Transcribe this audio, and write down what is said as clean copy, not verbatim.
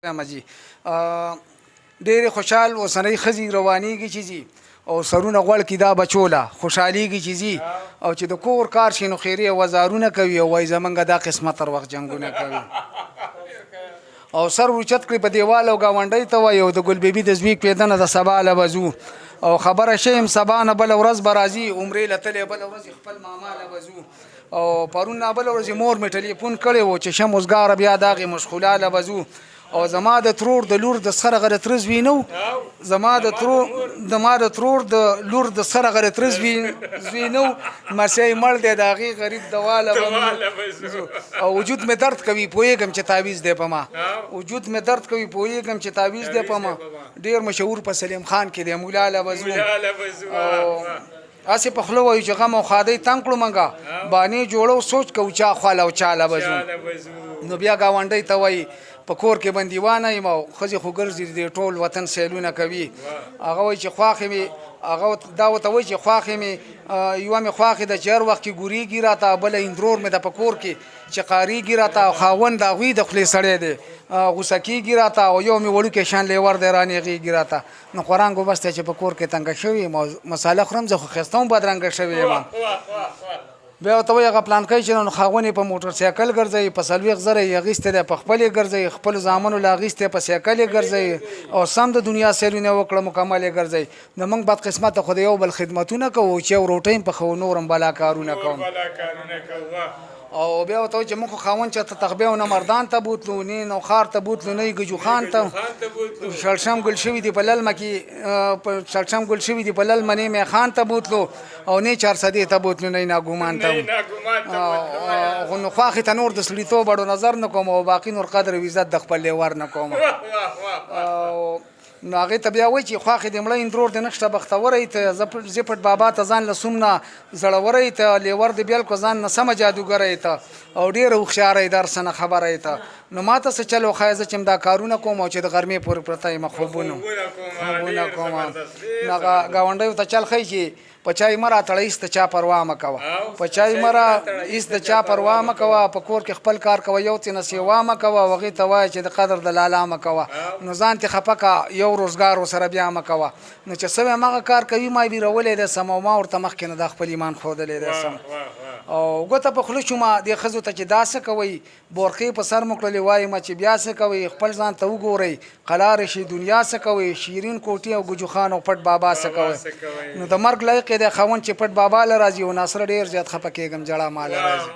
یم جی. ډېرې خوشحال اوسنۍ ښځې روانېږي چې ځي او سرونه غوړ کړي، دا بچو له خوشحالېږي چې ځي، او چې د کور کار شي نو خیرې او وزارونه کوي او وایي زمونږ دا قسمت تر وخت جنګونه کوي، او سر اوچت کړي په دیوال او ګاونډۍ ته وایي، او د ګل بیبي د زوی کېدنه د سبا له به ځو، او خبره شیم سبا نه بله ورځ به راځي، عمرې له تللی بله ورځ خپل ماما له به ځو، او پرون نه بله ورځ مور مې ټلیفون کړی و چې شه موزګاره بیا د هغې مشغولا له به ځو، او زما د ترور د لور د سره غره تره زوی نه و، زما د ترور د لور د سره غره تره زوی نه و، لمسی مړ دی د هغې غریب دوا له به ځو، او وجود مې درد کوي پوهېږم چې تعویذ دی په ما، وجود مې درد کوي پوهېږم چې تعویذ دی په ما، ډېر مشهور په سلیم خان کې دی مولا له به ځو، او هسې په خوله وایو چې غم او ښادۍ تنګ کړو موږ بانې جوړو سوچ کوو چا خواله او چا له به ځو. نو بیا ګاونډۍ ته وایي په کور کې بندیوانه یم او ښځې خو ګرځي د ټول وطن سیلونه کوي، هغه وایي چې خواښې مې، هغه دا ورته وایي چې خواښې مې، یوه مې خواښې ده چې هر وخت کې ګورېږي راته، بله اندرور مې ده په کور کې چې قاریږي راته، او خاوند د هغوی د خولې سړی دی غوسه کېږي راته، او یو مې وړوکی شان لیور دی رانېغېږي راته. نو قرآن ګو بس دی چې په کور کې تنګه شوې یم او مساله خورم، زه خو ښایسته هم بدرنګه شوې یم. بیا ورته وایي هغه پلانکی چې نو خاوند یې په موټر سایکل ګرځوي، په 40,000 یې اخیستی دی، په خپل یې ګرځوي، خپلو زامنو له اخیستی په سایکل یې ګرځوي، او سم د دنیا سیلونه وکړه مکمل یې ګرځوي. نو موږ بدقسمته خو د یو بل خدمتونه کوو چې یو روټۍ هم پخوو نور هم بلا کارونه کوو. او بیا ورته وایي چې موږ خو خاوند چېرته تخبې او نه مردان ته بوتلو، نه نوښار ته بوتلو، نه یې ګجو خان ته. شړشم ګل شوي دي په للمه کې، شړشم ګل شوي دي په للمه، نه میخان ته بوتلو او نه چارسدې ته بوتلو، نه ناګومان ته. نو خواښې ته نور د سړیتوب اړو نظر نه کوم، او باقي نور قدر او عزت د خپل لیور نه کوم. نو هغې ته بیا وایي چې خواښې دې مړه اندرور دې نشته بختوره یې ته، زه پټ بابا ته ځان له څومره زړوره یې ته، لیور دې بېل کړو ځان نه سمه جادوګره یې ته، او ډېره هوښیاره یې د هر څه نه خبره یې ته. نو ما ته څه چل وښایه زه چې دا کارونه کوم او چې د غرمې پورې پرته یم خوبونه کوم. نو هغه ګاونډیو ته چل ښیي چې په چای مه راتړه هیڅ د چا پروا مه کوه، په چای مه را هیڅ د چا پروا مه کوه، په کور کې خپل کار کوه یو څه نه سیوا مه کوه، او هغې ته وایه چې د قدر د لالا مه کوه. نو ځان ترې خفه که یو روزګار ورسره بیا مه کوه. نو چې سوی هماغه کار کوي ما ویرولی دی سم، او ما ورته مخکې نه دا خپل ایمان ښودلی دی سم. او ګوته په خوله شومه دې ښځو ته چې دا څه کوئ، بورقې په سر مو کړلې وایم چې بیا څه کوئ، خپل ځان ته وګورئ قلاره شي دنیا څه کوئ، شیرین کوټي او ګجو خان او پټ بابا څه کوئ. نو د مرګ لایق یې دی خاوند چې پټ بابا له راځي، او ناصره ډېر زیات خفه کېږم جړا ما له راځي.